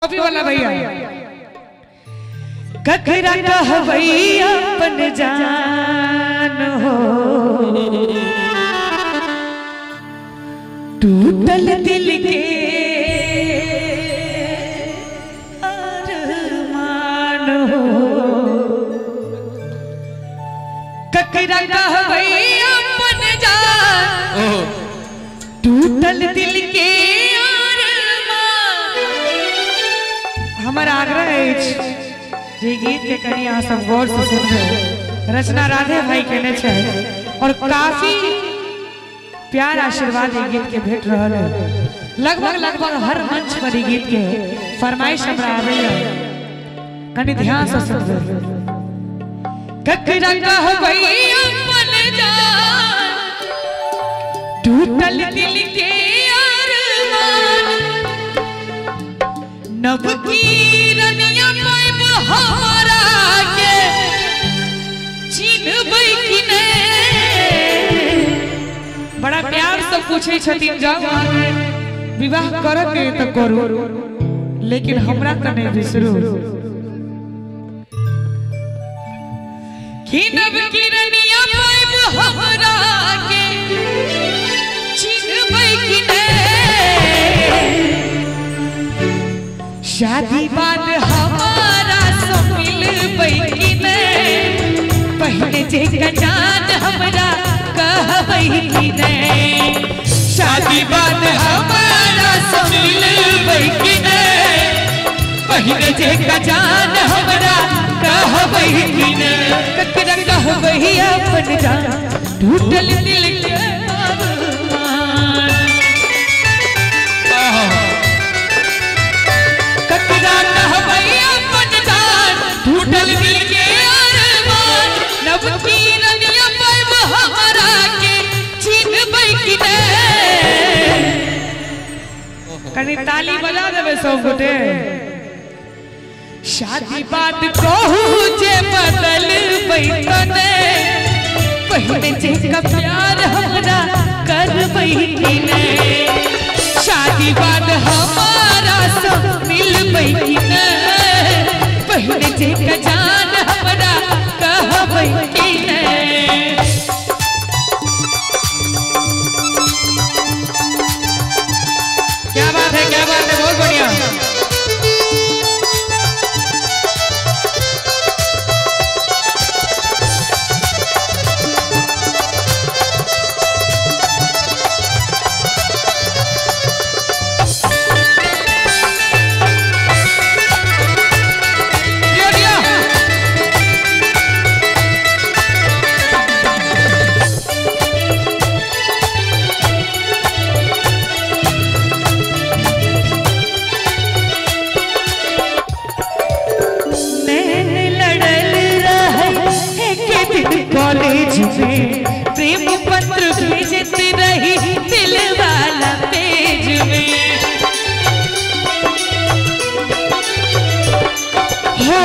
टोपी वाला भैया ककरा कहबै अपन जान हो टूटल दिल के अरमान हो ककरा कहबै अपन जान टूटल दिल के अरमान। हमर आग्रह अछि जे गीत के कनि अहाँ सब गौर से सुनबै। रचना राधे भाई केने छै और काफी प्यार आशीर्वाद ई गीत के भेट रहल है। लगभग लगभग हर मंच पर ई गीत के फरमाइश हमरा आबैया, कनि ध्यान से सुनबै। ककरा कहबै अपन जान टूटल दिल के अरमान नव की रनिया पाइब हमारा के चिन्हबै कि नै। बड़ा प्यार से पूछे छथिन जाओ विवाह करऽ के त करू लेकिन हमरा त नहीं बिसरू। कि नव की रनिया पाइब हमरा के चिन्हबै कि नै। शादी बाद हमारा सो मिलबै कि नै पहले जे जान हमरा कहबै कि नै। शादी बाद हमारा सो मिलबै कि नै पहले जे जान हमरा कहबै कि नै। ककरा कहबै अपन जान टूटल दिल के अरमान ककरा कहबै अपन जान टूटल दिल के अरमान नव की रनिया पाइब हमरा के चिन्हबै कि नै। कनि ताली बजा देबै सब गोटे। शादी बाद कहू जे बदलबै त नै पहले जे का प्यार हमरा करबै कि नै। शादी बाद हमारा सब मिलबै कि नै पहले जे का जान हमरा कहबै कि नै। क्या बात है, क्या बात है, बहुत बढ़िया। कॉलेज में प्रेम पत्र भेजत रही दिल वाला पेज में हो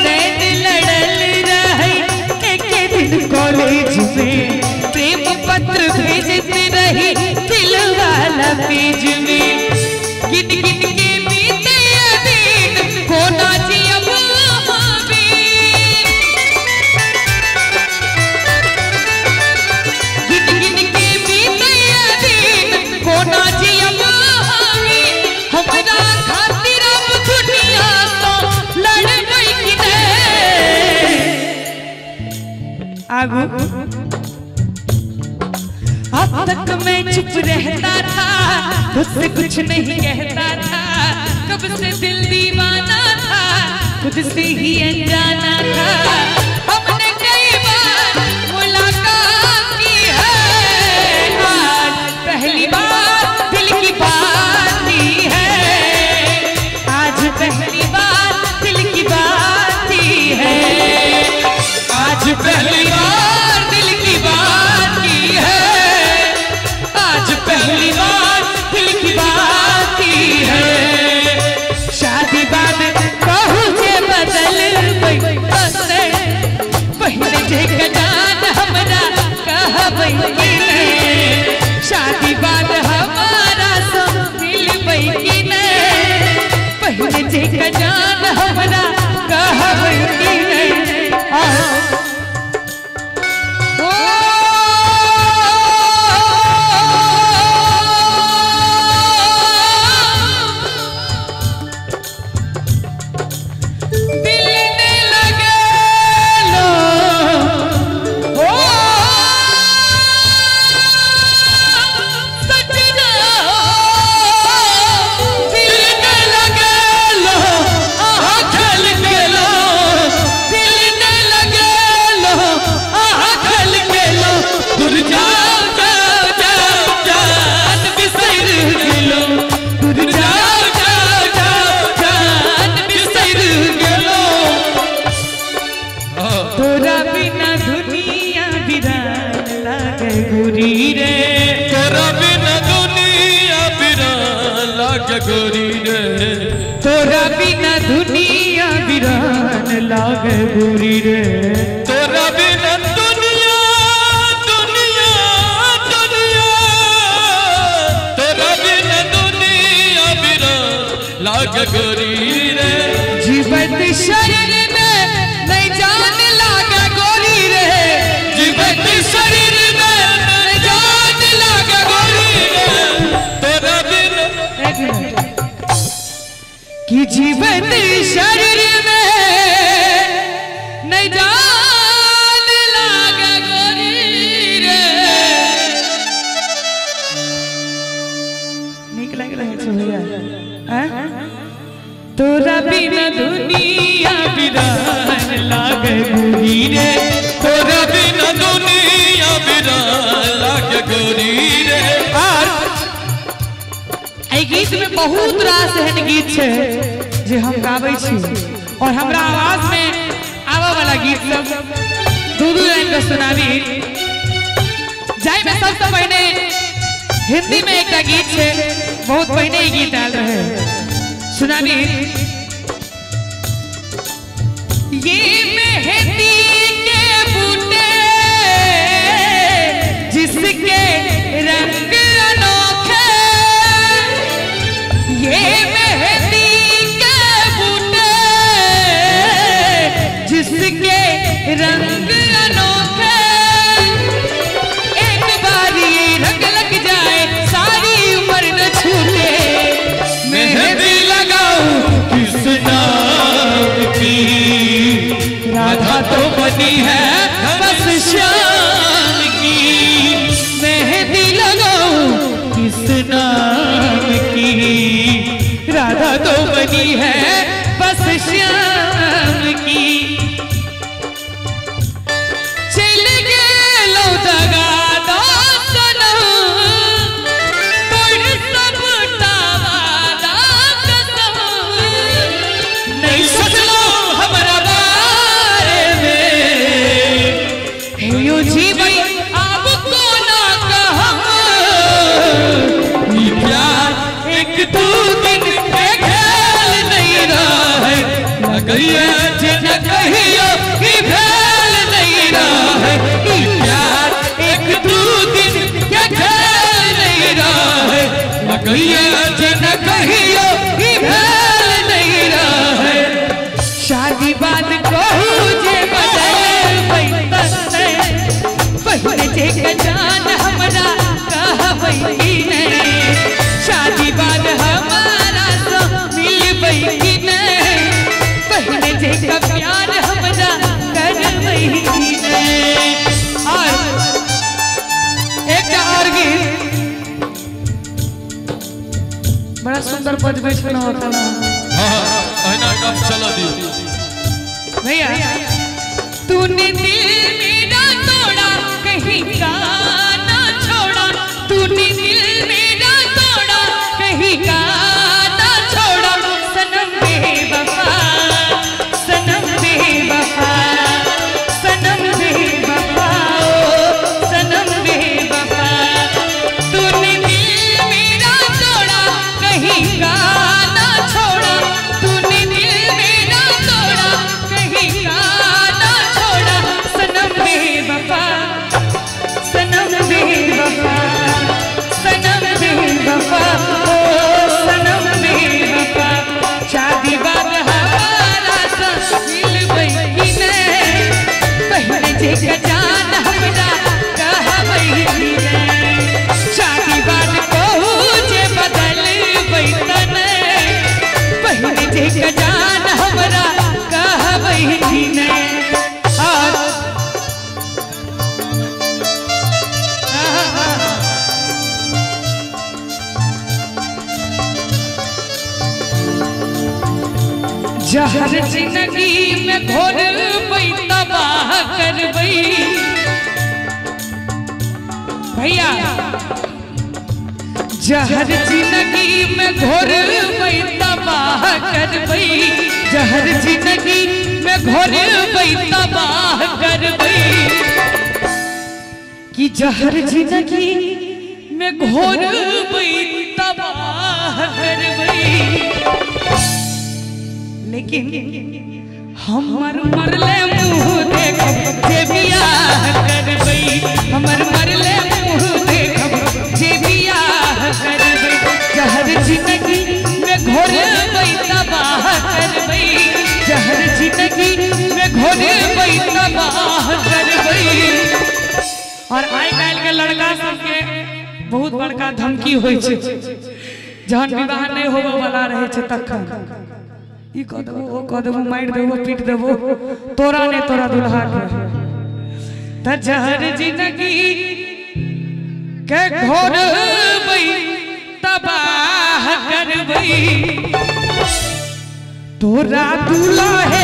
नैन लड़ल रही एक दिन कॉलेज में प्रेम पत्र भेजत रही दिल वाला पेज में। गिन गिन के बीते दिन कोना जियब आगू। अब तक मैं चुप रहता था तुझसे कुछ नहीं कहता था कब से दिल दीवाना था खुद से ही अनजाना था। हमने कई बार मुलाकात की है आज पहली बार दिल की बात की है आज पहली बार दिल की बात की है आज पहली बार दिल की बात की है आज पहली बार दिल की बात की है। शादी बाद कहू जे बदलबै जे का जान हमरा कहबै कि नहीं। दिल ने लगे लो ओ सजना, दिल ने लगे लो आहा खल गेलो, दिल ने लगे लो आहा खल गेलो, दूर जाओ जाओ जाओ जान बिसर गेलो, दूर जाओ जाओ जाओ जान बिसर गेलो। तोरा बिना दुनिया बिरान लागे गोरी रे, तोरा बिना दुनिया बिरान लागे गोरी रे, तोरा बिना दुनिया बिरान लागे गोरी रे, तोरा बिना दुनिया दुनिया दुनिया, तोरा बिना दुनिया बिरान लागे गोरी रे। जीवत शरीर में नहीं जान लागे गोरी रे, जीवत शरीर में नहीं जान लागे गोरी रे, तोरा बिना एक मिनट कि जीवत शरीर में नहीं जान लागे गोरी रे। नीक लागि रहल छै भैया। तोरा बिना दुनिया बिरान लागे गोरी रे, तोरा बिना दुनिया बिरान लागे गोरी रे। और एहि गीत में बहुत रास एहन गीत छै जे हम गाबै छी और हमरा आवाज में आवे वाला गीत सब दू दू लाइन के सुनाबी। जाहि में सबसे पहिने हिंदी में एकटा गीत छै, बहुत पहिने ई गीत आयल रहे, सुनाबी। ये मेहंदी के बूटे जिसके रंग अनोखे, ये मेहंदी के बूटे जिसके रंग अनोखे, एक बार ये रंग लग जाए सारी उम्र न छूटे। मेहंदी लगाऊं किस नाम की, राधा तो बनी है बस श्याम की, मेहंदी लगाऊं किस नाम की, राधा तो बनी है बस श्याम की। चल गेलो दगा दो सनम, तोड़ सबटा वादा कसम, नहीं सोचलो हमरा बारे में, हे यो जीवन आब कोना कहब, ई प्यार एक दू दिन के खेल नहीं रहे, लगैया जे न कहियो ई भेल नहीं रहे, ई प्यार एक दू दिन के खेल नहीं रहे, लगैया जे न कहियो ई भेल नहीं रहे। शादी बाद कहू जे बदलबै पहिने जे के जान हमरा कहबै कि नहीं, शादी बाद हमारा सो मिलबै कि नहीं, पहिने जे का प्यार हमरा करबै कि नहीं। और एकटा और गीत बड़ा सुंदर बजबै छलहुँ एखन। हाँ अहिना गप चलऽ दियौ भैया। तूने दिल मेरा तोड़ा कहीं का ना छोड़ा, तूने दिल मेरा तोड़ा कहीं का ना छोड़ा, सनम बेवफा सनम बेवफा सनम बेवफा ओ सनम बेवफा, तूने दिल मेरा तोड़ा कहीं का ना छोड़ा, सोचे जान हमरा कहबै ने। जहर जिंदगी में घोरबै तबाह करबै भैया, जहर जिंदगी में घोरबै तबाह करबै, जहर जिंदगी में घोरबै तबाह करबै, कि जहर जिंदगी में घोरबै तबाह करबै। लेकिन हमर मरले मुँह देखब जे बियाह करबै, हमर मरले मुँह देखब जे बियाह करबै, जहर जिंदगी में घोरबै तबाह करबै, जहर जिंदगी में घोरबै तबाह करबै। और आइ काल्हि के लड़का सबके बहुत बड़का धमकी होइ छै, जहन विवाह नहि होबऽ वाला रहै छै तखन ई कह देबो ओ कह देबो, मारि देबो पीट देबो, तोरा ने तोरा दुल्हा के। त जहर जिंदगी के घोरबै तबाह करबै, तोरा दुल्हा।